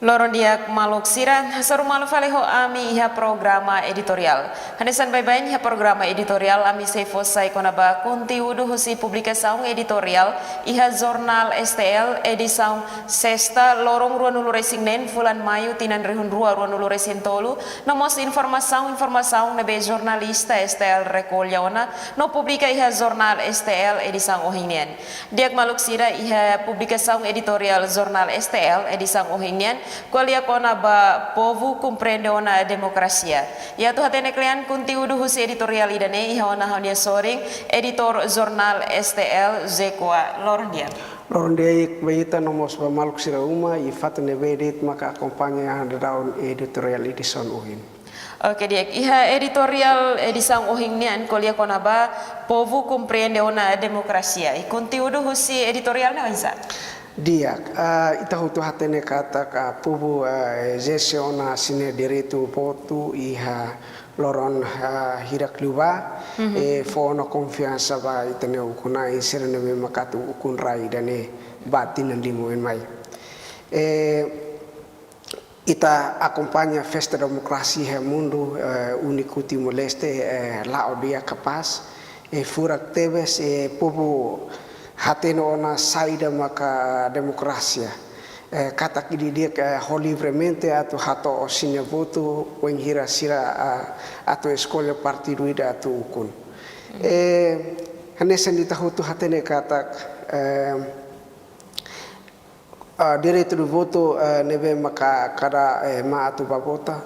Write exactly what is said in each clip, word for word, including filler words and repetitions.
Loron di'ak maluk sira, hasoru malu fali ho ami iha programa editoriál. Hanesan baibain iha programa editoriál ami sei fó sai kona-ba konteúdu husi publikasaun editoriál iha jornál S T L edisaun sesta loron ruanulu-resin-neen fulan Maiu tinan rihun rua ruanulu-resin-tolu, no mós informasaun-informasaun ne'ebé jornalista S T L rekolla ona no publika iha jornál S T L edisaun ohin nian. Di'ak maluk sira, iha publikasaun editoriál jornál S T L edisaun ohin nian ko'alia kona-ba povu komprende ona demokrasia. I atu hatene kle'an konteúdu husi editoriál ida-ne'e iha ona ha'u-nia sorin, editór jornál S T L, Jekua. Loron di'ak. Loron di'ak ba ita no mós ba maluk sira uma, i fatin ne'ebé de'it maka akompaña daudaun editoriál edisaun ohin. Oke, di'ak. Iha editoriál edisaun ohin nian ko'alia kona-ba povu komprende ona demokrasia. I konteúdu husi editoriál ne'e oinsá? Di'ak, ah, ita hotu hatene katak, ah, povu, ah, ezerse ona sira-nia direitu votu iha loron, ah, hirak liubá, Mhm. eh, fó ona konfiansa ba ita-nia ukun-na'in sira ne'ebé maka atu ukun rai ida-ne'e ba tinan lima oin mai. Eh, Ita akompaña festa demokrasia iha mundu, eh, úniku Timor-Leste, eh, la'o di'ak, kapás, eh, furak tebes, eh, povu hatene ona saida maka demokrasia. Eh, katak di'ak, eh, ho livremente atu hato'o sira-nia votu, wainhira sira, ah, atu eskolla partidu ida atu ukun. Eh, hanesan ita hotu hatene katak, eh, ah, direitu de votu, eh, ne'ebé maka kada, eh, ema atu bá vota.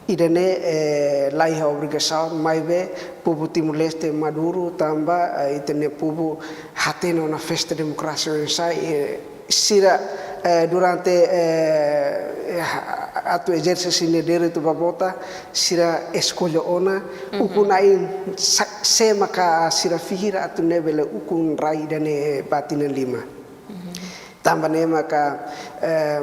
Ida-ne'e, eh, laiha obrigasaun, maibé povu Timor-Leste maduru tanba, eh, ita-nia povu hatene ona festa demokrasia oinsá, eh, sira, eh, durante, eh, eh, atu ezerse sira-nia direitu bá vota, sira eskolla ona, Mhm. ukun-na'in sa-, sé maka sira fihir atu nune'e bele ukun rai ida-ne'e ba tinan lima. Mhm. Tanba ne'e maka, eh,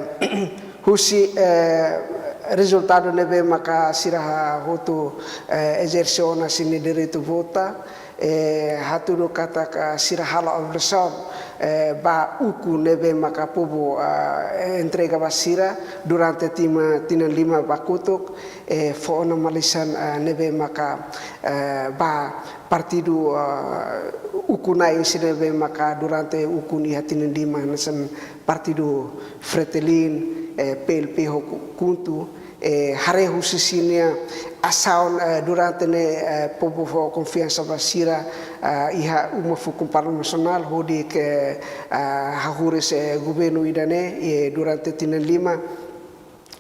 husi, eh, rezultadu ne'ebé maka sira hotu, eh, ezerse ona sira-nia direitu vota, eh, hatudu katak sira halo obrigasaun, eh, ba ukun ne'ebé maka povu, eh, entrega ba sira durante tima, tinan lima ba kotuk, eh, fó ona malisan, eh, ne'ebé maka, eh, ba partidu, eh, ukun-na'in sira ne'ebé maka durante ukun iha tinan lima, hanesan partidu Fretilin, eh, P L P ho KHUNTO, eh, haree husi sira-nia asaun, eh, durante ne'e, eh, povu fó konfiansa ba sira, eh, iha uma fukun Parlamentu Nasionál hodi ke, eh, hahures, eh, governu ida-ne'e, eh, durante tinan lima.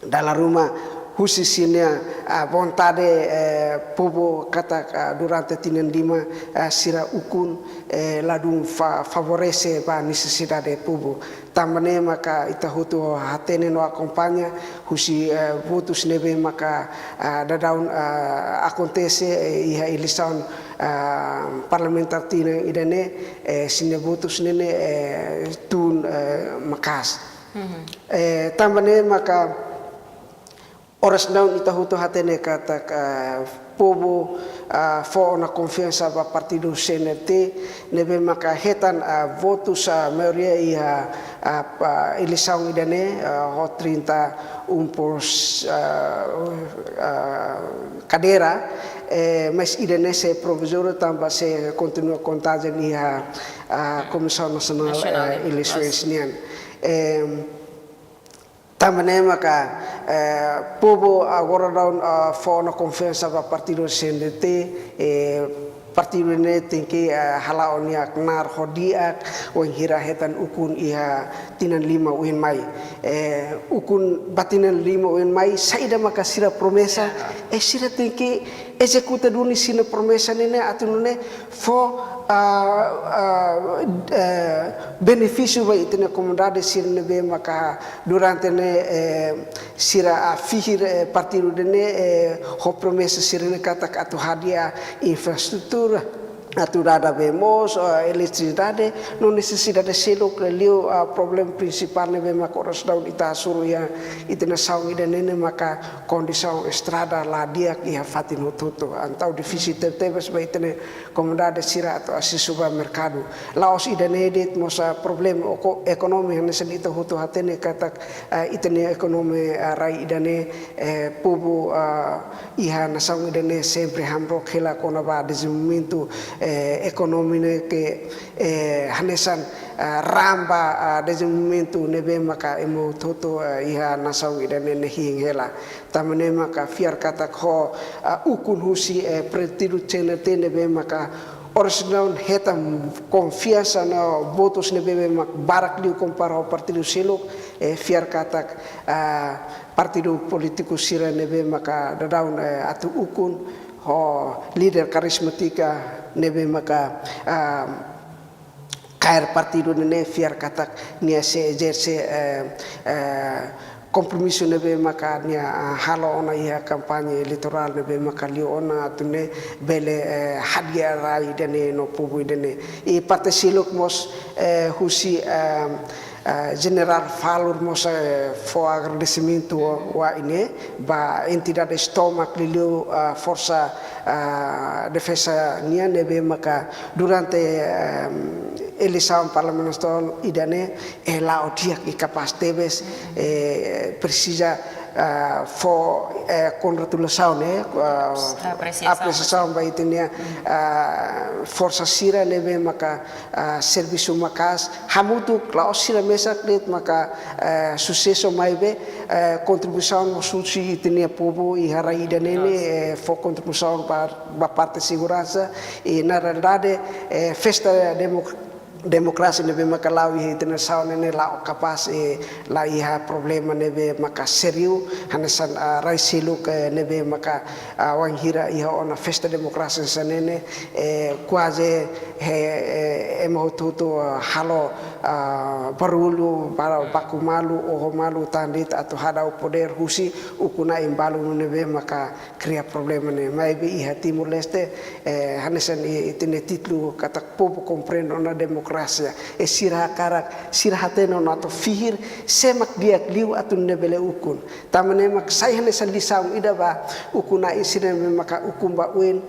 Dala ruma husi sira-nia, ah, vontade, eh, povu katak, ah, durante tinan lima, ah, sira ukun, eh, ladún fa-, favorese ba nesesidade povu. Tanba ne'e maka ita hotu hatene no akompaña husi, eh, votus ne'ebé maka, ah, daudaun, ah, akontese, eh, iha eleisaun, ah, parlamentár tinan ida-ne'e, eh, sira-nia votus ne'e, eh, tun, eh, maka'as. Mhm. Eh, tanba ne'e maka oras daudaun ita hotu hatene katak, ah, povu, ah, fó ona konfiansa ba partidu C N R T, ne'ebé maka hetan, ah, votus, ah, maioria iha, ah, pa-, eleisaun ida-ne'e, ah, ho trinta e um por, ah, ah, kadeira, eh, mas ida-ne'e sei provizóriu tanba sei kontinua kontajen iha, ah, Komisaun Nasionál, Nasionál, eh, Eleisoens nian. Em, Tanba ne'e maka, eh, povu agora daudaun, ah, fó ona konfiansa ba partidu C N R T, eh, partidu ne'e tenke, eh, hala'o nia knaar ho di'ak, wainhira hetan ukun iha tinan lima oin mai. Eh, ukun ba tinan lima oin mai, saida maka sira promesa, Ya. eh, sira tenke ezekuta duni sira-nia promesa ne'e, ne'e atu nune'e fó, ah, ah, eh, benefísiu ba ita-nia komunidade sira ne'ebé maka durante ne'e, eh, sira, ah, fihir, eh, partidu ida-ne'e, eh, ho promesa sira-ne'e katak atu hadi'a infraestrutura. atu dada be moos, ah, eletrisidade, no nesesidade seluk, liu, ah, problema prinsipál ne'ebé maka oras daudaun ita hasoru iha ita-nia nasaun ida-ne'e ne'e maka kondisaun estrada la di'ak iha fatin hotu-hotu. Entaun difisil tebetebes ba ita-nia komunidade sira atu asesu ba merkadu. La'ós ida-ne'e de'it mós, ah, problema oko-, ekonomia hanesan ita hotu hatene katak, ah, ita-nia ekonomia, ah, rai ida-ne'e, eh, povu, ah, iha nasaun ida-ne'e sempre hamrook hela kona-ba dezenvolvimentu, eh, ekonomia ne'e ke, eh, hanesan, ah, raan ba, ah, dezenvolvimentu ne'ebé maka ema hotu-hotu, ah, iha nasaun ida-ne'e ne'e hein hela. Tanba ne'e maka fiar katak ho, ah, ukun husi, eh, partidu C N R T ne'ebé maka oras daudaun hetan konfiansa no votus ne'ebé maka barak liu kompara ho partidu seluk, eh, fiar katak, ah, partidu polítiku sira ne'ebé maka daudaun, eh, atu ukun ho líder karizmátika ne'ebé maka, ah, kaer partidu ne'e fiar katak nia sei ezerse, eh, eh, kompromisu ne'ebé maka nia, ah, halo ona iha kampaña eleitorál ne'ebé maka liu ona atu nune'e bele, eh, hadi'a rai ida-ne'e no povu ida-ne'e. I parte seluk mós, eh, husi, eh, eh, Jenerál Falur mós, eh, fó agradesimentu wa, wa ine ba entidade S T O mak liuliu, eh, Forsa, eh, Defeza nian ne'ebé maka durante, eh, eleisaun parlamentu ida-ne'e, eh, la'o di'ak i kapás tebes, eh, presiza, eh, fó, eh, kongratulasaun, eh, eh, apresiasaun. Apresiasaun ba ita-nia, eh, forsa sira ne'ebé maka, eh, servisu maka'as, hamutuk la'ós sira mesak de'it maka, eh, susesu maibé, eh, kontribuisaun mós husi ita-nia povu iha rai ida-ne'e ne'e, eh, fó kontribuisaun ba, ba parte seguransa, i na realidade, eh, festa demok-, demokrasia ne'ebé maka la'o iha ita-nia nasaun ne'e la'o kapás, eh, la iha problema ne'ebé maka sériu, hanesan, ah, rai seluk, eh, ne'ebé maka, ah, wainhira iha ona festa demokrasia hanesan ne'e, eh, kuaze he, eh, ema hotu-hotu, ah, halo, ah, barullu, ba-, baku malu, oho malu, tan de'it atu hadau podér husi ukun-na'in balu ne'ebé maka kria problema ne'e. Maibé iha Timor-Leste, eh, hanesan i-, ita-nia títulu katak povu komprende ona demokrasia. I sira hakarak, sira hatene ona atu fihir, sé mak di'ak liu atu nune'e bele ukun. Tanba ne'e mak sai hanesan lisaun ida ba ukun-na'in sira ne'ebé maka ukun ba oin,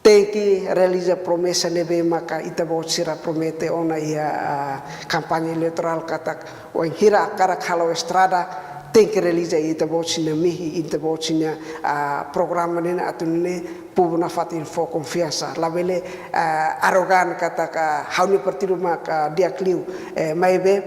tenke realiza promesa ne'ebé maka ita-boot sira promete ona iha, ah, kampaña eleitorál katak wainhira hakarak halo estrada, tenke realiza ita-boot sira-nia mehi, ita-boot sira-nia, ah, programa ne'e atu nune'e povu nafatin fó konfiansa. Labele, ah, arogan katak, ah, ha'u-nia partidu mak, ah, di'ak liu, eh, maibé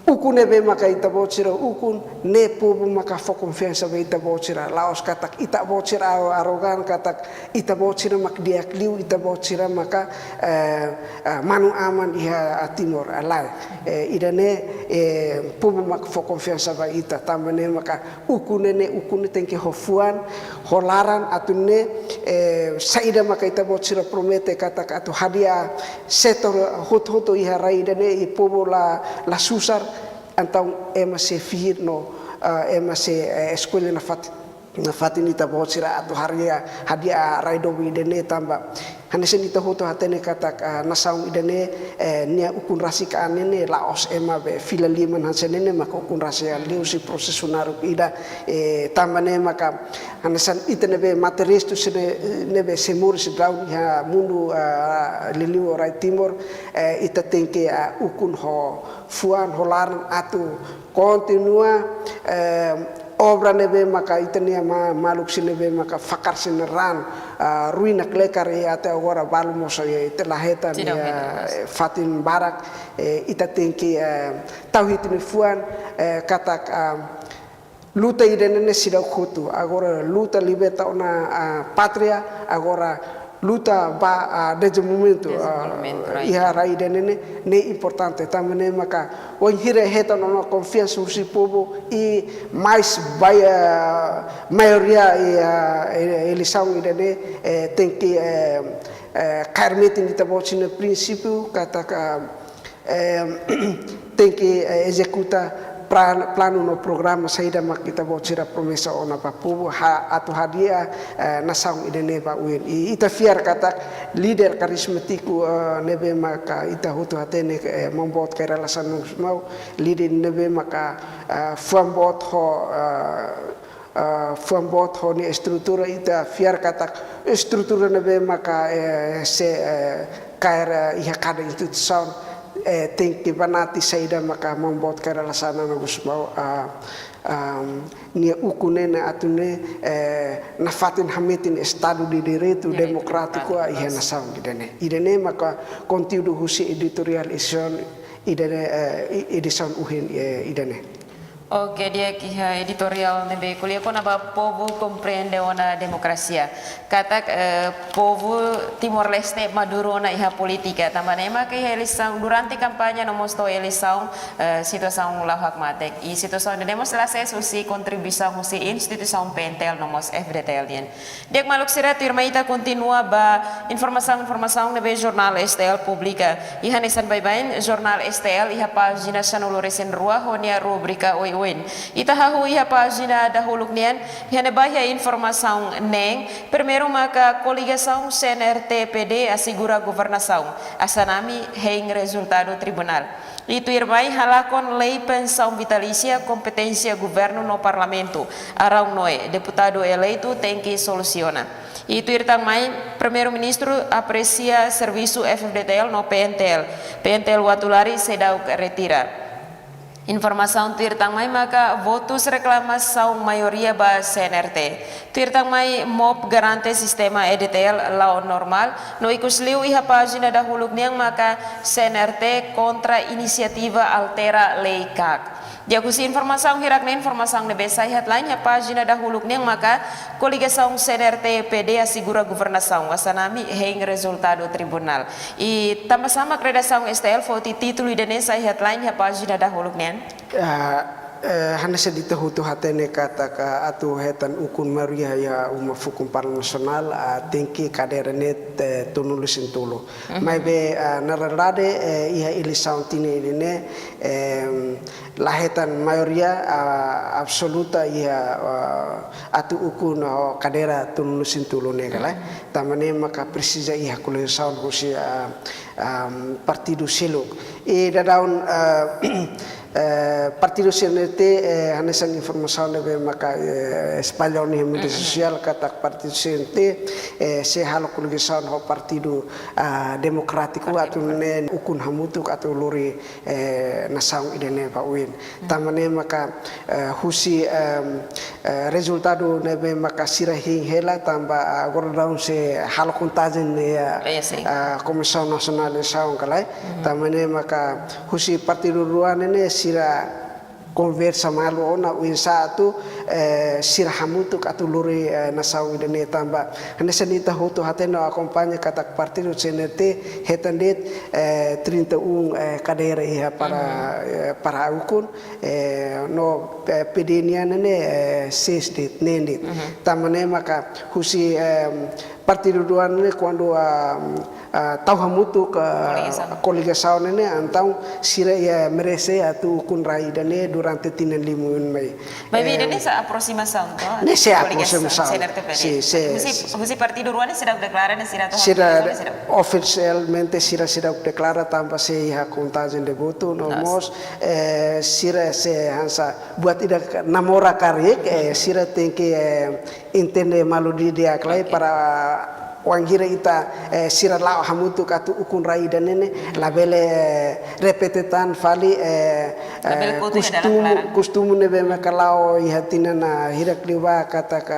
ukun ne'ebé maka ita-boot sira ukun, ne'e povu maka fó konfiansa ba ita-boot sira. La'ós katak ita-boot sira aro-, arogan katak ita-boot sira mak di'ak liu, ita-boot sira maka, eh, eh, manu-aman iha, ah, Timor, ah, lae. Eh, ida-ne'e, eh, povu mak fó konfiansa ba ita, tanba ne'e maka ukun ne'e, ukun ne'e tenke ho fuan, ho laran atu nune'e, eh, saida maka ita-boot sira promete katak atu hadi'a setór hotu-hotu iha rai ida-ne'e i povu la, la susar, entaun ema sei fihir no, eh, ema sei, eh, eskolla nafatin, nafatin ita-boot sira atu hadi'a, hadi'a rai doben ida-ne'e tanba hanesan ita hotu hatene katak, ah, nasaun ida-ne'e, eh, nia ukun rasik an ne'e la'ós ema be fila liman hanesan ne'e maka ukun rasik an, liuhusi prosesu naruk ida, eh, tanba ne'e maka hanesan ita ne'ebé mate-restu sira ne'ebé sei moris daudaun iha mundu, ah, liuliu rai Timor, eh, ita tenke, ah, ukun ho fuan ho laran atu kontinua, eh, obra ne'ebé maka ita-nia ma-, maluk sira ne'ebé maka fakar sira-nia raan, ah, ruin no klekar i até agora balu mós, eh, ita la hetan, seidauk hetan, eh, fatin barak, eh, ita tenke, eh, tau ita-nia fuan, eh, katak, ah, luta ida-ne'e ne'e seidauk hotu. Agora luta liberta ona, ah, pátria, agora luta ba, ah, dezenvolvimentu, ah, dezenvolvimentu, rai, iha rai ida-ne'e ne'e, ne'e importante. Tanba ne'e maka wainhira hetan ona konfiansa husi povu i mais ba, ah, maioria iha, ah, e-, eleisaun ida-ne'e, eh, tenke, eh, eh, kaer metin ita-boot sira-nia prinsípiu katak, eh, tenke, eh, ezekuta plan-, planu no programa saida mak ita-boot sira promesa ona ba povu, ha-, atu hadi'a, eh, nasaun ida-ne'e ba oin. I ita fiar katak líder karizmátiku, eh, ne'ebé maka ita hotu hatene, eh, maun boot Kay Rala Xanana Gusmão, líder ne'ebé maka, eh, fuan boot ho, eh, eh, fuan boot ho nia estrutura, ita fiar katak estrutura ne'ebé maka, eh, sei, eh, kaer, eh, iha kada instituisaun, eh, tenke banati saida maka maun boot Kay Rala Xanana Gusmão, ah, ah, nia ukun ne'e atu nune'e, eh, nafatin hametin Estadu de Direitu, Direitu, demokrátiku, ah, iha nasaun ida-ne'e. Ida-ne'e maka konteúdu husi editoriál edisaun ida-ne'e, eh, e-, edisaun ohin, eh, ida-ne'e. Oke, di'ak, iha editoriál ne'ebé ko'alia kona-ba povu komprende ona demokrasia. Katak, eh, povu Timor-Leste maduru ona iha polítika. Tanba ne'e maka iha eleisaun, durante kampaña no mós to'o eleisaun, eh, situasaun la'o hakmatek. I situasaun ne'e mós la sees husi kontribuisaun husi instituisaun P N T L no mós F D T L nian. Di'ak maluk sira, tuirmai ita kontinua ba informasaun-informasaun ne'ebé jornál S T L publika. Iha hanesan baibain, jornál S T L iha pájina sanulu-resin-rua ho nia rubrika oioin. Ita hahú iha pájina dahuluk nian, iha ne'ebá iha informasaun neen, primeiru maka koligasaun C N R T P D asegura governasaun, Xanana hein rezultadu tribunál. I tuirmai halakon lei pensaun vitalísia kompeténsia governu no parlamentu, Araun Noe, deputadu eleitu tenke solusiona. I tuir tan mai, Primeiru-Ministru apresia servisu F F D T L no P N T L. P N T L Uatulari seidauk retira. Informasaun tuir tan mai maka votus reklamasaun maioria ba C N R T. Tuir tan mai, MOP garante sistema E D T L la'o normál, no ikus liu iha pájina dahuluk nian maka C N R T kontra inisiativa altera lei kak. Di'ak, husi informasaun hirak-ne'e, informasaun ne'ebé sai headline iha pájina dahuluk nian maka koligasaun C N R T P D asegura governasaun, Xanana hein rezultadu tribunál. I tanbasá mak redasaun S T L foti títulu ida-ne'e sai headline iha pájina dahuluk nian? Ah, eh, hanesan ita hotu hatene katak atu hetan ukun maioria iha Uma Fukun Parlamentu Nasionál, ah, tenke kadeira ne'e, eh, tolunulu-resin-tolu. Mhm. Maibé, ah, na realidade, eh, iha eleisaun tinan ida-ne'e, em, la hetan maioria, ah, absoluta iha, ah, atu ukun ho kadeira tolunulu-resin-tolu ne'e ka lae. Mhm. Tanba ne'e maka presiza iha koligasaun husi, ah, am, partidu seluk. I daudaun, eh, eh, partidu C N R T, eh, hanesan informasaun ne'ebé maka, eh, espalla ona iha média, mhm, sosiál katak partidu C N R T, eh, sei halo koligasaun ho partidu, ah, demokrátiku, partidu, atu nune'e ukun hamutuk atu lori, eh, nasaun ida-ne'e ba oin. Tanba ne'e maka, eh, husi, em, eh, rezultadu ne'ebé maka sira hein hela tanba, ah, agora daudaun sei halo kontajen ne'e, ah, eh, sin, ah, Komisaun Nasionál Eleisaun ka lae. Mhm. Tanba ne'e maka husi partidu rua ne'e ne'e sira konversa malu ona oinsá atu, eh, sira hamutuk atu lori, eh, nasaun ida-ne'e tanba hanesan ita hotu hatene no akompaña katak partidu C N R T hetan de'it, eh, trinta e um, eh, kadeira iha para, mhm, eh, para ukun. Eh, no, eh, P D nian ne'e, eh, seis de'it, neen de'it. Mhm. Tanba ne'e maka husi, em, partidu rua ne'e kuandu, ah, ah, tau hamutuk, ah, koligasaun, koligasaun ne'e, entaun sira iha merese atu ukun rai ida-ne'e durante tinan lima oin mai. Maibé, em, ida-ne'e sei aprosimasaun, to? Ne'e sei koligasaun, aprosimasaun. C N R T P D. Sin, sin. Husi, husi partidu rua ne'e seidauk deklara, ne'e sira atu, sira, halo koligasaun, sira ofisialmente sira seidauk deklara tanba sei iha kontajen de votu, no, nos, mós, eh, sira sei hanesan buat ida namora karik, eh, sira tenke, eh, entende malu didi'ak lai, oke, para wainhira ita, eh, sira la'o hamutuk atu ukun rai ida-ne'e ne'e, labele, eh, repete tan fali, eh, labele, eh, kotu iha dalan kostumu, klaran, kostumu ne'ebé maka la'o iha tinan, ah, hirak liubá katak,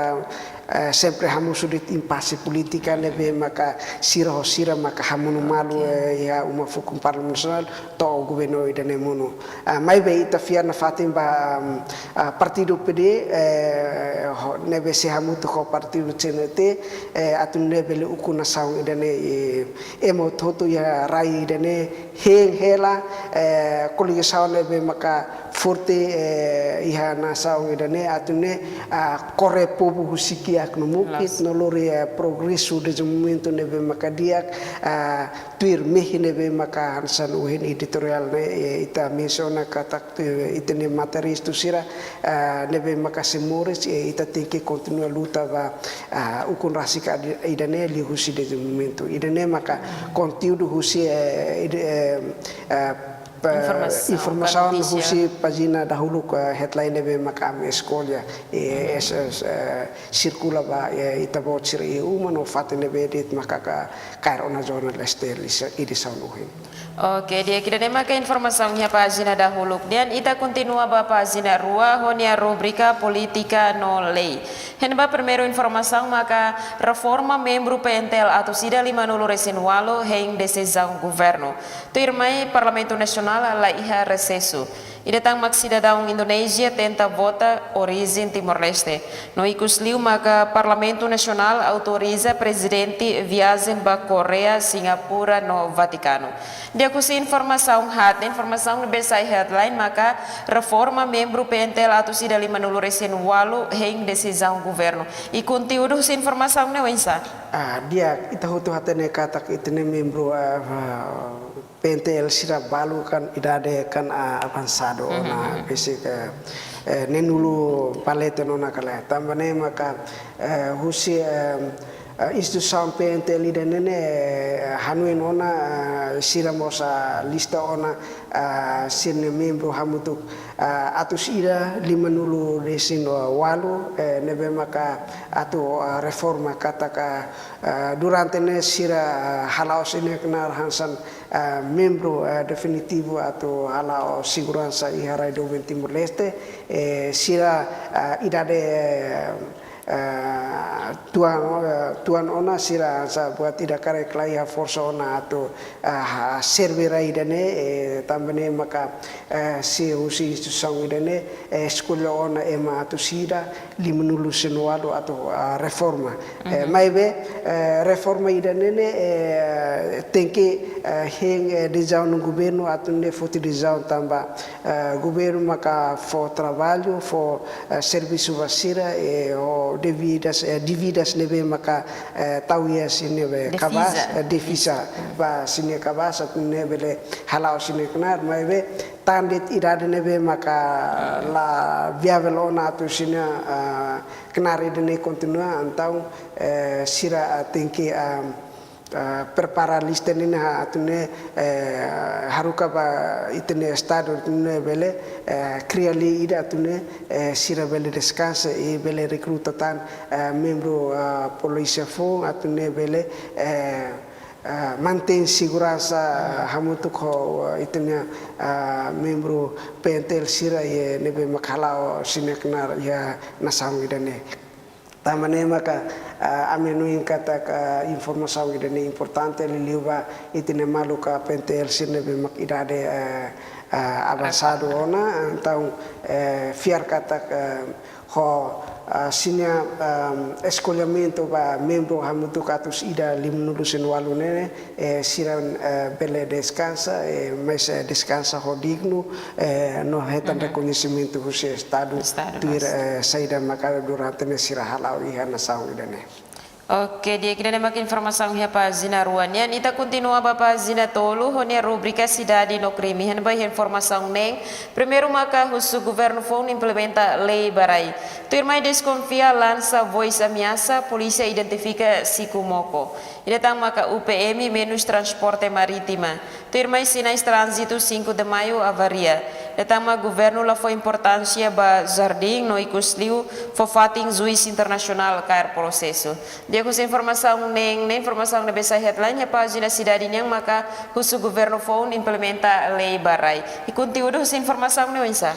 eh, sempre hamosu de'it impase polítika ne'ebé maka sira ho sira maka hamonu malu, oke, eh, iha Uma Fukun Parlamentu Nasionál to'o governu ida-ne'e monu. Ah, maibé ita fiar nafatin ba, am, ah, partidu P D, eh, ho, ne'ebé sei hamutuk ho partidu C N R T, eh, atu nune'e bele ukun nasaun ida-ne'e, eh, ema hotu iha rai ida-ne'e hein hela, eh, koligasaun ne'ebé maka forte, eh, iha nasaun ida-ne'e atu nune'e, ah, kore povu husik di'ak no mukit, no lori, eh, progresu dezenvolvimentu ne'ebé maka di'ak, ah, tuir mehi ne'ebé maka hanesan ohin editoriál ne'e, eh, ita mensiona katak, eh, ita-nia mata-ristu sira, ah, ne'ebé maka sei moris, eh, ita tenke kontinua luta ba, ah, ukun rasik ida-ne'e liuhusi dezenvolvimentu. Ida-ne'e maka konteúdu husi, eh, ide-, eh, eh, pa-, informasaun, informasaun notísia husi pájina dahuluk, eh, headline ne'ebé maka ami eskolla, eh, es-, es-, eh, sirkula ba, eh, ita-boot sira iha uma no fatin ne'ebé de'it maka ka-, kaer ona Jornal STL edisaun ohin. Oke, di'ak, ida-ne'e maka informasaun iha pájina dahuluk nian. Ita kontinua ba pájina rua ho nia rubrika Polítika no Lei. Iha ne'ebá primeiru informasaun maka reforma membru PNTL atus ida limanulu resin walu hein desizaun governu. Tuirmai Parlamentu Nasionál laiha resesu. Ida tan mak sidadaun Indonézia tenta vota orijen Timor-Leste. No ikusliu maka Parlamentu Nasionál autoriza Prezidente viajen ba Koreia, Singapura no Vatikanu. Di'ak, husi informasaun haat, informasaun ne'ebé sai headline maka reforma membru PNTL atus ida limanulu resin walu hein desizaun governu. I konteúdu husi informasaun ne'e oinsá? Ah, di'ak, ita hotu hatene katak ita-nia membru, ah, ah, PNTL sira balu kan idade kan, ah, avansadu ona, besik, eh, eh, neenulu ba leten ona ka lae. Tanba ne'e maka, eh, husi, eh, eh, instituisaun PNTL ida-ne'e ne'e, eh, hanoin ona, eh, sira mós, ah, lista ona, ah, sira-nia membru hamutuk, ah, atus ida limanulu resin walu, eh, ne'ebé maka atu, ah, reforma katak, ah, durante ne'e sira, ah, hala'o sira-nia knaar hanesan, ah, membru, ah, definitivu atu hala'o seguransa iha rai doben Timor-Leste, eh, sira, ah, idade, eh, eh, tuan, eh, tuan ona sira hanesan buat ida karik laiha forsa ona atu, ah, ha-, serve rai ida-ne'e, eh, tanba ne'e maka, eh, sira husi instituisaun ida-ne'e, eh, eskolla ona ema atus ida limanulu resin walu atu, ah, reforma. Eh, maibé, eh, reforma ida-ne'e ne'e, eh, tenke, eh, hein, eh, desizaun governu atu nune'e foti desizaun tanba, eh, governu maka fó traballu, fó, eh, servisu ba sira, eh, ho dívidas, eh, dívidas ne'ebé maka, eh, tau iha sira-nia be, defeza, kabaas, eh, defeza ba sira-nia kabaas atu nune'e bele hala'o sira-nia knaar, maibé tan de'it idade ne'ebé maka la viavel ona atu sira-nia, ah, knaar ida-ne'e kontinua, entaun, eh, sira, ah, tenke, ah, ah, prepara lista ne'e atu nune'e, eh, haruka ba ita-nia estadu atu nune'e bele, eh, kria lei ida atu nune'e, eh, sira bele deskansa i bele rekruta tan, eh, membru, ah, polísia foun atu nune'e bele, eh, ah, mantein seguransa, ah, hamutuk ho, ah, ita-nia, ah, membru PNTL sira iha ne'ebé maka hala'o sira-nia knaar iha nasaun ida-ne'e. Tanba ne'e maka, ah, ami hanoin katak informasaun ida-ne'e importante liuliu ba ita-nia maluk PNTL sira ne'ebé mak idade, eh, ah, avansadu ona, entaun, eh, fiar katak, eh, ho, ah, sira-nia, ah, eskollamentu ba membru hamutuk atus ida limanulu resin walu ne'e ne'e, eh, sira, eh, bele deskansa, eh, mais, eh, deskansa ho dignu, eh, no hetan rekoñesimentu husi estadu, estadu tuir, eh, saida maka durante ne'e sira hala'o iha nasaun ida-ne'e. Oke, di'ak, ida-ne'e maka informasaun iha pájina rua nian. Ita kontinua ba pájina tolu ho nia rubrika Sidade no Krime. Iha ne'ebá iha informasaun neen. Primeiru maka husu governu foun implementa lei ba rai. Tuirmai deskonfia lansa voz ameasa, polísia identifika Siku Moko. Ida tan maka UPM menus transporte marítima. Tuirmai sinais tránzitu cinco de Maio avaria. Ida tan mak governu la fó importánsia ba jardín no ikusliu fó fatin juís internasionál kaer prosesu. Di'ak, husi informasaun neen, ne'e informasaun ne'ebé sai headline iha pájina Sidade nian maka husu governu foun implementa lei ba rai. I konteúdu husi informasaun ne'e oinsá?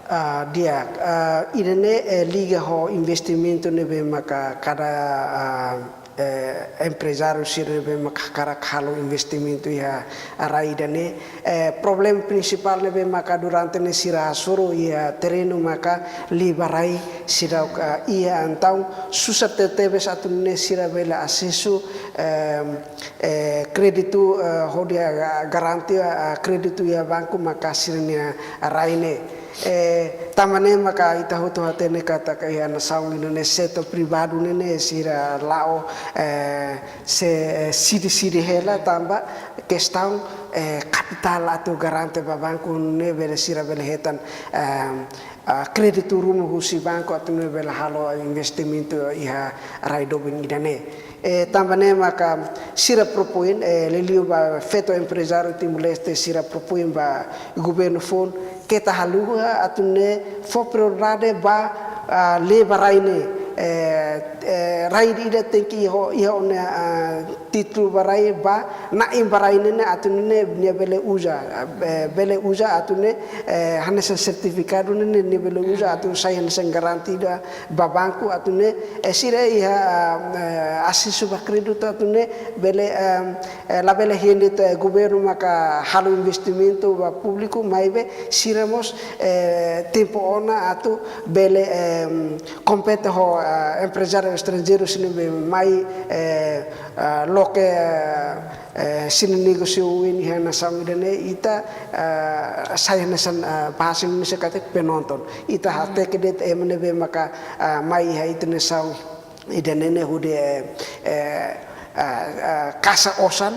Ah, di'ak, ah, ida-ne'e, eh, liga ho investimentu ne'ebé maka kada, ah, eh, emprezáriu sira ne'ebé maka hakarak halo investimentu iha rai ida-ne'e. Eh, problema prinsipál ne'ebé maka durante ne'e sira hasoru iha terrenu maka lei ba rai seidauk iha, entaun susar tebetebes atu nune'e sira bele asesu, eh, eh, kréditu, eh, hodi, ah, garante, ah, kréditu iha banku maka sira-nia rai ne'e. Eh, tanba ne'e maka ita hotu hatene katak iha nasaun ida-ne'e setór privadu ne'e ne'e sira la'o, eh, se, eh, sidi-sidi hela tanba kestaun, eh, kapitál atu garante ba banku ne'e bele sira bele hetan, eh, ah, kréditu ruma husi banku atu nune'e bele halo investimentu iha rai doben ida-ne'e. Eh, tanba ne'e maka sira propoin, eh, liuliu ba feto emprezáriu Timor-Leste sira propoin ba governu foun keta haluha atu nune'e fó prioridade ba, ah, lee ba rai ne'e, eh, eh, rai ida tenke iha, iha ona, ah, títulu ba rai ba, na'in ba rai ne'e ne'e atu nune'e nia bele uza, eh, bele uza atu nune'e, eh, hanesan sertifikadu ne'e ne'e nia bele uza atu sai hanesan garantia ba banku atu nune'e, eh, sira iha, eh, asesu ba kréditu atu nune'e bele, eh, eh, labele hein de'it, eh, governu maka halo investimentu ba públiku, maibé sira mós, eh, tempu ona atu bele, eh, kompete ho, eh, emprezáriu estranjeiru sira ne'ebé mai, eh, eh, loke, eh, eh, sira-nia negósiu oioin iha nasaun ida-ne'e, ita, eh, sai hanesan, eh, bahasa Indonesia katak penonton. Ita hateke de'it ema ne'ebé maka, eh, mai iha ita-nia nasaun ida-ne'e ne'e hodi, eh, eh, eh, eh, kasa osan,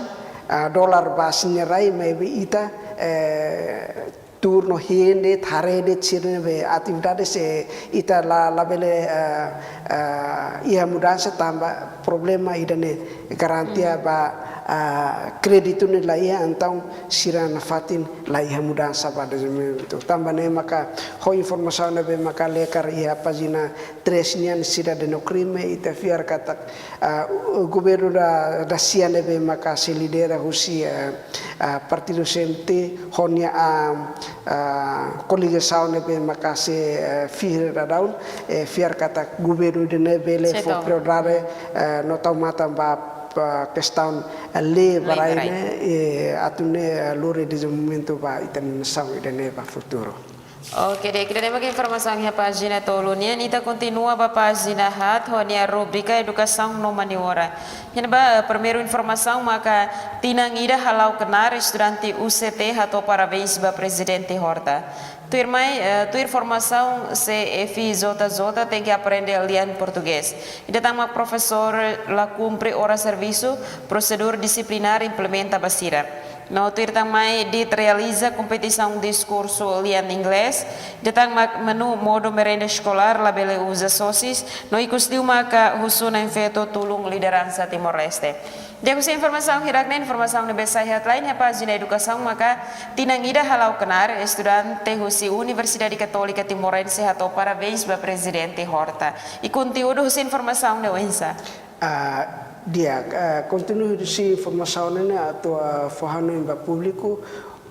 eh, dolar ba sira-nia rai, maibé ita, eh, tuur no hein de'it, haree de'it sira-nia be atividade se ita la, labele, eh, eh, iha mudansa tanba problema ida-ne'e garantia ba, eh, kréditu ne'e la iha, entaun sira nafatin la iha mudansa ba dezenvolvimentu. Tanba ne'e maka ho informasaun ne'ebé maka lekar iha pájina tres nian, Cidade no Crime, ita fiar katak, ah, o governu da, da sia ne'ebé maka sei lidera husi, ah, ah, partidu C M T, ho nia, ah, ah, koligasaun ne'ebé maka sei, eh, firme daudaun, eh, fiar katak governu ida-ne'e bele fó prioridade, eh, no tau matan ba, ba kestaun, eh, lee ba rai ne'e, eh, atu nune'e, eh, lori dezenvolvimentu ba ita-nia nasaun ida-ne'e ba futuru. Oke, di'ak, ida-ne'e mak informasaun iha pájina tolu nian, ita kontinua ba pájina haat ho nia rubrika Edukasaun no Maniobra. Iha ne'ebá, eh, primeiru informasaun maka tinan ida hala'o knaar estudante U C T hato'o parabéns ba Prezidente Horta. Tuirmai, eh, tuir formasaun C F J J tenke aprende lian portugés. Ida tan mak profesór la kumpre oras servisu, prosedur disiplinár implementa ba sira. No tuir tan mai DIT realiza kompetisaun diskursu lian inglés, ida tan mak menu modo merenda eskolár labele uza sosis, no ikus liu maka husu na'in-feto tulun lideransa Timor-Leste. Di'ak, husi informasaun hirak-ne'e, informasaun ne'ebé sai headline iha pájina edukasaun maka tinan ida hala'o knaar estudante husi Universidade Katólika Timorense hato'o parabéns ba Prezidente Horta. I konteúdu husi informasaun ne'e oinsá? Ah, di'ak, ah, konteúdu husi informasaun ne'e atu, ah, fó hanoin ba públiku,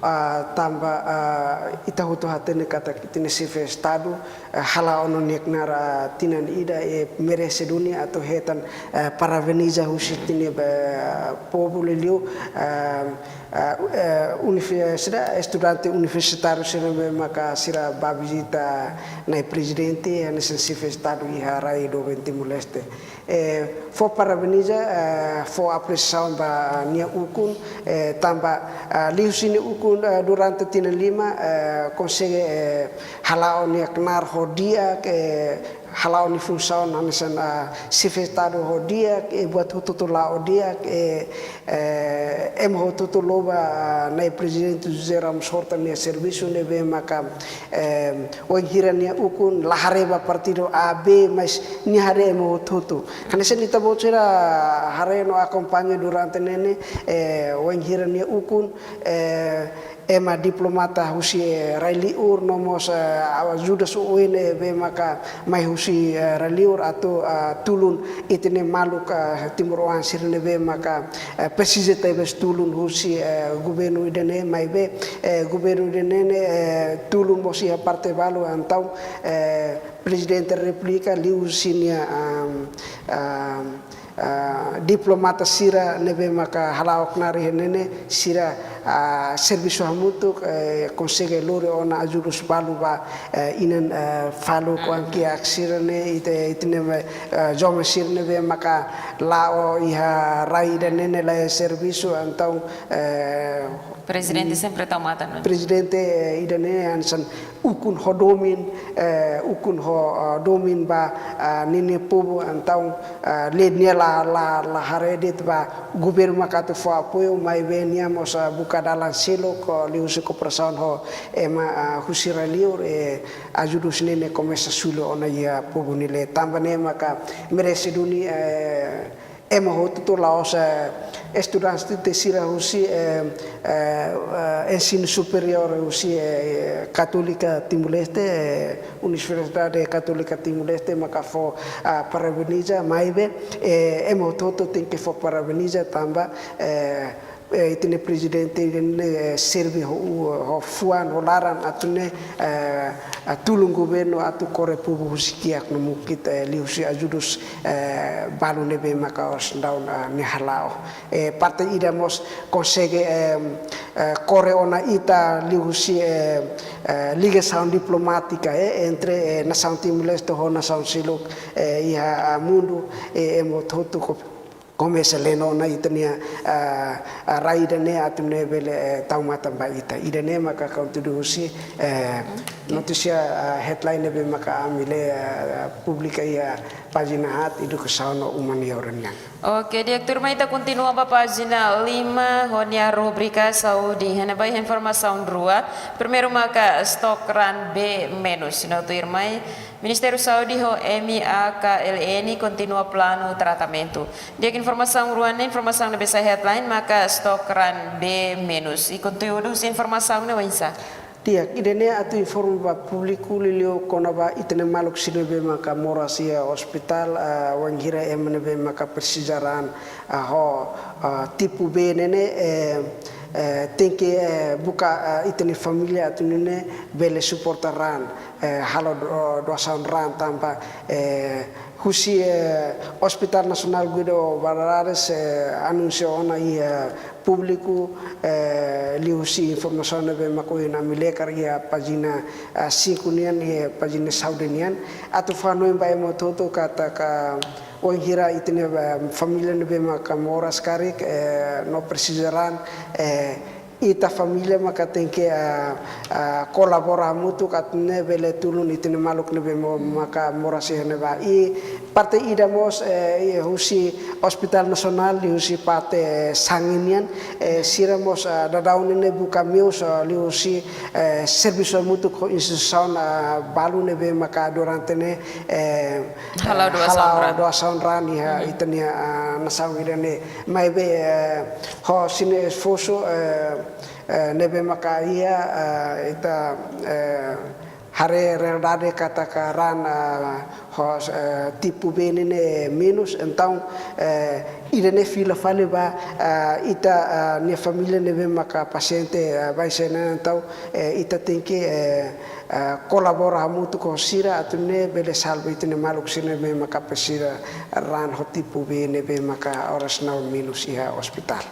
ah, tanba, ah, ita hotu hatene katak ita-nia Xefe Estadu, ah, hala'o ona nia knaar, ah, tinan ida, eh, merese duni atu hetan, eh, parabeniza husi ita-nia, eh, povu liuliu, ah, ah, eh, universidade, estudante universitáriu sira ne'ebé maka sira bá vizita Na'i Prezidente, hanesan Xefe Estadu iha rai doben Timor-Leste. Eh, fó parabeniza, eh, fó apresiasaun ba nia ukun, eh, tanba, eh, liuhusi nia ukun, eh, durante tinan lima, eh, konsege, eh, hala'o nia knaar ho di'ak, eh, hala'o nia funsaun hanesan, eh, Xefe Estadu ho di'ak, eh, buat hotu-hotu la'o di'ak, eh, eh, ema hotu-hotu louva, ah, Na'i Prezidente José Ramos Horta nia servisu ne'ebé maka, eh, wainhira nia ukun la haree ba partidu A B, mas nia haree ema hotu-hotu. Hanesan ita-boot sira haree no akompaña durante ne'e ne'e, eh, wainhira nia ukun, eh, ema diplomata husi, eh, rai liur no mós, eh, ajuda oioin ne'ebé maka mai husi, eh, rai liur atu, ah, tulun ita-nia maluk, ah, timoroan sira ne'ebé maka, eh, presiza tebes tulun husi, eh, governu ida-ne'e maibé, eh, governu ida-ne'e ne'e, eh, tulun mós iha parte balu, entaun, eh, Prezidente Repúblika liuhusi nia, ah, ah, ah, diplomata sira ne'ebé maka hala'o knaar iha ne'e ne'e sira, ah, servisu hamutuk, eh, konsege lori ona ajuda balu ba, eh, inan, eh, faluk, oan kiak sira ne'e, ita, ita-nia, eh, joven sira ne'ebé maka la'o iha rai ida-ne'e ne'e la iha servisu, entaun, eh, Prezidente sempre tau matan, no? Prezidente, eh, ida-ne'e hanesan ukun ho domin, eh, ukun ho, ah, domin ba, ah, ninia povu, entaun, ah, lee nia la, la, la haree de'it ba governu maka atu fó apoiu, maibé nia mós, ah, buka dalan seluk liuhusi kooperasaun ho ema, ah, husi rai-liur, eh, ajuda husi ne'e ne'e komesa sulu ona iha povu nia leet. Tanba ne'e maka merese duni, eh, ema hotu-hotu la'ós, eh, estudante sira husi, eh, eh, eh, ensinu superiór husi, eh, Katólika Timor-Leste, eh, Universidade Katólika Timor-Leste maka fó, ah, parabeniza, maibé, eh, ema hotu-hotu tenke fó parabeniza tanba, eh, eh, ita-nia prezidente ida-ne'e, eh, serve ho, ho fuan, ho laran atu nune'e, eh, ah, tulun governu atu kore povu husi kiak no mukit, eh, liuhusi ajuda, eh, balu ne'ebé maka oras daudaun, ah, nia hala'o. Eh, parte ida mós konsege, eh, eh, kore ona ita liuhusi, eh, eh, ligasaun diplomátika, eh, entre, eh, nasaun Timor-Leste ho nasaun seluk, eh, iha, ah, mundu, eh, ema hotu-hotu ko-, komesa leno ona ita-nia, ah, ah, rai ida-ne'e atu nune'e bele, eh, tau matan ba ita. Ida-ne'e maka konteúdu husi, eh, notísia, ah, headline ne'ebé maka ami lee, ah, publika iha pájina haat, edukasaun no uma nia oran nian. Oke, di'ak, tuirmai ita kontinua ba pájina lima ho nia rubrika saúde. Iha ne'ebá iha informasaun rua. Primeiru maka stok raan bee menus. No tuirmai Ministériu Saúde ho M A K L N kontinua planu tratamentu. Di'ak, informasaun rua ne'e, informasaun ne'ebé sai headline maka stok raan bee menus. I konteúdu husi informasaun ne'e oinsá? Di'ak, ida-ne'e atu informa ba públiku liuliu kona-ba ita-nia maluk sira ne'ebé maka moras iha ospitál, ah, wainhira ema ne'ebé maka presiza raan, ah, ho, ah, tipu bee ne'e ne'e, eh, eh, tenke, eh, buka, ah, ita-nia família atu nune'e bele suporta raan, eh, halo do-, doasaun raan tanba, eh, husi, eh, Hospital Nasionál Guido Valadares, eh, anunsia ona iha públiku, eh, liuhusi informasaun ne'ebé maka ohin ami lee karik iha pájina, ah, cinco nian, iha pájina saúde nian. Atu fó-hanoin ba ema hotu-hotu katak, ah, wainhira ita-nia, eh, família ne'ebé maka moras karik, eh, no presiza raan, eh, ita família maka tenke, ah, ah, kolabora hamutuk atu nune'e bele tulun ita-nia maluk ne'ebé mo-, maka moras iha ne'ebá. I parte ida mós, eh, i husi Hospital Nasionál liuhusi parte, eh, sangi nian, eh, sira mós, ah, daudaun ne'e buka meius, ah, liuhusi, eh, servisu hamutuk ho instituisaun, ah, balu ne'ebé maka durante ne'e, eh, hala'o, eh, doasaun raan, doasaun raan iha ita-nia, ah, nasaun ida-ne'e. Maibé, eh, ho sira-nia esforsu, eh, eh, ne'ebé maka iha, eh, ita, eh, haree realidade katak raan, eh, ho, eh, tipu bee ne'e ne'e menus, entaun, eh, ida-ne'e fila fali ba, eh, ita, eh, nia família ne'ebé maka pasiente, eh, baibain ne'e, entaun, eh, ita tenke, eh, eh, kolabora hamutuk ho sira atu nune'e bele salva ita-nia maluk sira ne'ebé maka presiza raan ho tipu bee ne'ebé maka oras daudaun menus iha ospitál.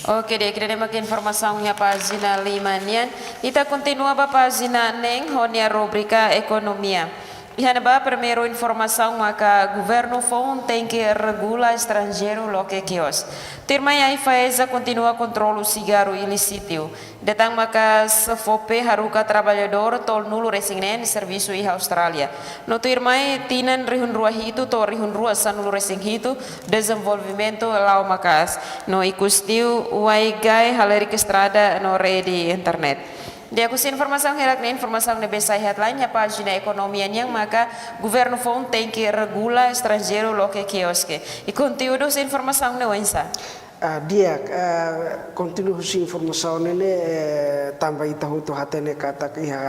Oke, di'ak, ida-ne'e maka informasaun iha pájina lima nian. Ita kontinua ba pájina neen ho nia rubrika ekonomia. Iha ne'ebá primeiru informasaun maka governu foun tenke regula estranjeiru loke kios. Tuirmai AIFAESA kontinua kontrolu sigarru ilísitu. Detan maka SFOPE haruka traballadór tolunulu-resin-neen servisu iha Austrália. No tuirmai tinan rihun rua hitu to'o rihun rua sanulu-resin-hitu, dezenvolvimentu la'o maka'as. No ikus liu Uaigay halerik estrada no rede internet. Di'ak, husi informasaun hirak-ne'e, informasaun ne'ebé sai headline iha pájina ekonomia nian maka governu foun tenke regula estranjeiru loke kioske. I konteúdu husi informasaun ne'e oinsá? Ah, di'ak, ah, konteúdu husi informasaun ne'e ne'e, eh, tanba ita hotu hatene katak iha,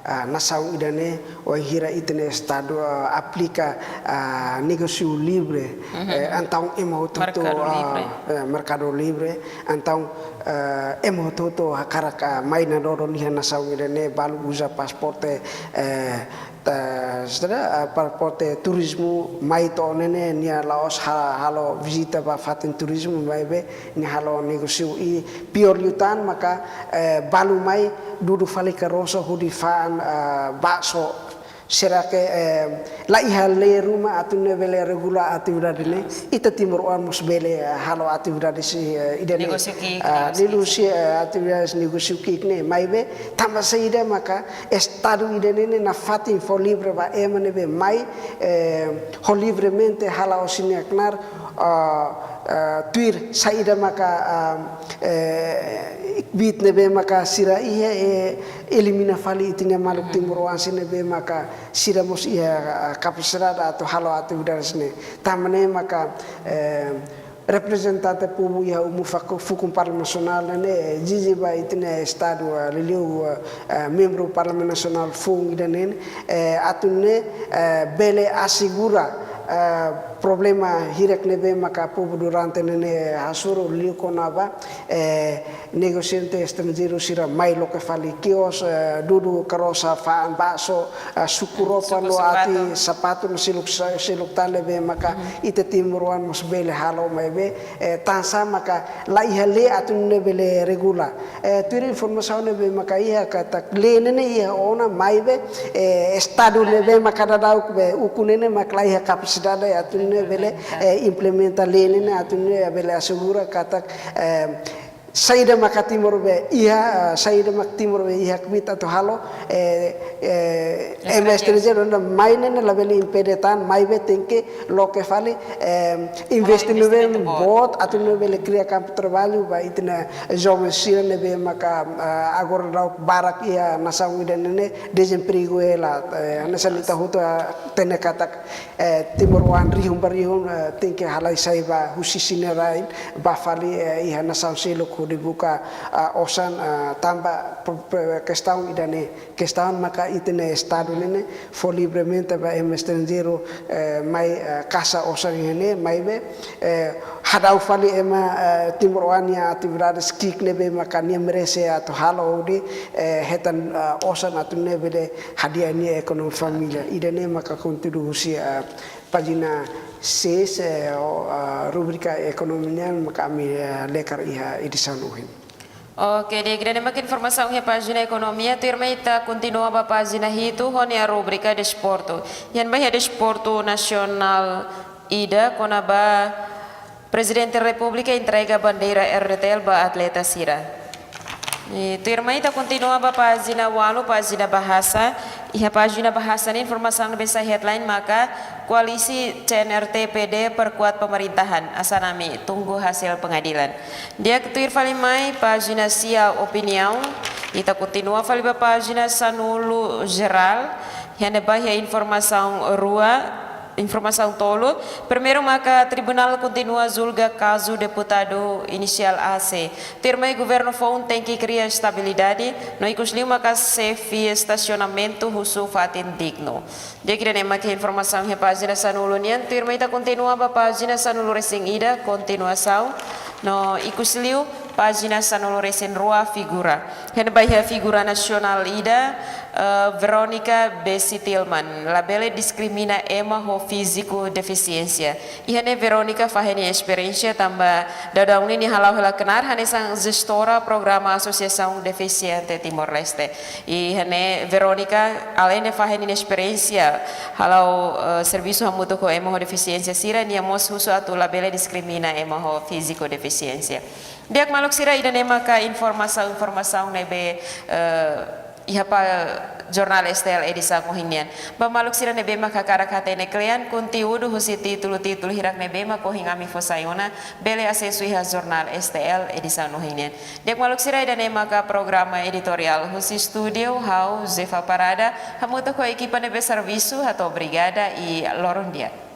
ah, nasaun ida-ne'e, wainhira ita-nia Estadu, ah, aplika, ah, negósiu livre, eh, entaun ema hotu-hotu, merkadu livre, eh, merkadu livre, entaun, eh, ema hotu-hotu hakarak, ah, mai nadodon iha nasaun ida-ne'e balu uza pasaporte, eh, ta, sira, ah, pasaporte turizmu mai to'o ne'e ne'e nia la'ós ha-, halo vizita ba fatin turizmu maibé nia halo negósiu i piór liután maka, eh, balu mai dudu fali karosa hodi fa'an, ah, bakso, Será que, eh, la iha lei ruma atu nune'e bele regula atividade ne'e? Ita timoroan mós bele, eh, halo atividade si, eh, ida-ne'e. Negósiu ki'ik, ah, negósiu ki'ik. Liuhusi, eh, atividade negósiu ki'ik ne'e. Maibé, tanba saida maka Estadu ida-ne'e ne'e nafatin fó livre ba ema ne'ebé mai, eh, ho livremente hala'o sira-nia knaar, ah, ah, tuir saida maka, ah, eh, kbiit ne'ebé maka sira iha, eh, elimina fali ita-nia maluk timoroan sira ne'ebé maka sira mós iha, ah, kapasidade atu halo atividade sira-ne'e. Tanba ne'e maka, eh, reprezentante povu iha uma faku-, fukun Parlamentu Nasionál ne'e, eh, ezije ba ita-nia Estadu, ah, liuliu, ah, ah, membru Parlamentu Nasionál foun ida-ne'e, eh, atu nune'e, eh, bele asegura, eh, problema hirak ne'ebé maka povu durante ne'e ne'e hasoru liu kona-ba, eh, negosiante estranjeiru sira mai loke fali kios, eh, dudu karosa fa'an bakso, eh, suku roupa, suku no ati sapatu. Sapatu no seluk sa-, seluk tan ne'ebé maka ita timoroan mós bele halo maibé, eh, tansá maka la iha lei atu nune'e bele regula. Eh, tuir informasaun ne'ebé maka iha katak lei ne'e ne'e iha ona maibé, eh, Estadu ne'ebé maka daudauk be ukun ne'e ne'e maka la iha kapasidade atu nune'e bele, eh, implementa lei ne'e ne'e atu nune'e bele asegura katak, eh, saida maka Timor be iha, eh, saida maka Timor be iha kbiit atu halo, eh, eh, ema estranjeiru. Estranjeiru ne'e mai ne'e ne'e labele impede tan, maibé tenke loke fali, eh, investimentu boot. Investimentu boot atu nune'e bele kria kampu traballu ba ita-nia joven sira ne'ebé maka, eh, agora daudaun barak iha nasaun ida-ne'e ne'e dezempregu hela, eh, hanesan ita hotu hatene katak, eh, timoroan rihun ba rihun, eh, tenke halai sai ba husi sira-nia rain ba fali, eh, iha nasaun seluk hodi buka, ah, osan, ah, tanba pro-, pro-, kestaun ida-ne'e, kestaun maka ita-nia Estadu ne'e ne'e fó livremente ba ema estranjeiru, eh, mai, eh, kasa osan iha ne'e, maibé, eh, hadau fali ema, eh, timoroan nia atividade ki'ik ne'ebé maka nia merese atu halo hodi, eh, hetan, eh, osan atu nune'e bele hadi'a nia ekonomia família. Ida-ne'e maka konteúdu husi, eh, pájina seis, eh, o, eh, rubrika ekonomia nian maka ami, eh, lekar iha edisaun ohin. Oke, di'ak, ida-ne'e maka informasaun iha pájina ekonomia, tuirmai ita kontinua ba pájina hitu ho nia rubrika desportu. Iha ne'ebá iha desportu nasionál ida kona-ba Prezidente Repúblika entrega bandeira R D T L ba atleta sira. I tuirmai ita kontinua ba pájina ualu, pájina bahasa. Iha pájina bahasa ne'e informasaun ne'ebé sai headline maka Koalisi C N R T P D perkuat pemerintahan, hanesan ami tunggu hasil pengadilan. Di'ak, tuir fali mai pájina sia, opiniaun. Ita kontinua fali ba pájina sanulu, jerál. Iha ne'ebá iha informasaun rua, informasaun tolu. Primeiru maka tribunál kontinua julga kazu deputadu inisiál A C. Tuirmai governu foun tenke kria estabilidade, no ikusliu maka xefe estasionamentu husu fatin dignu. Di'ak, ida-ne'e maka informasaun iha pájina sanulu nian, tuirmai ita kontinua ba pájina sanulu-resin-ida, kontinuasaun, no ikusliu pájina sanulu-resin-rua, figura. Iha ne'ebá iha figura nasionál ida, eh, Veronica Bessi Tilman, labele diskrimina ema ho fíziku defisiénsia. Iha ne'e Veronica fahe nia esperiénsia tanba daudaun ne'e nia hala'o hela knaar hanesan jestora programa Asosiasaun Defisiente Timor-Leste. Iha ne'e Veronica, aleinde fahe nia esperiénsia hala'o, eh, servisu hamutuk ho ema ho defisiénsia sira, nia mós husu atu labele diskrimina ema ho fíziku defisiénsia. Di'ak maluk sira, ida-ne'e maka informasaun-informasaun ne'ebé, eh, iha ba Jornál S T L edisaun ohin nian. Ba maluk sira ne'ebé maka hakarak hatene kle'an konteúdu husi títulu-títulu hirak ne'ebé maka ohin ami fó sai ona, bele asesu iha Jornál S T L edisaun ohin nian. Di'ak maluk sira, ida-ne'e maka programa editoriál husi estúdiu, ha'u Zefa Parada, hamutuk ho ekipa ne'ebé servisu, hato'o obrigada i loron di'ak.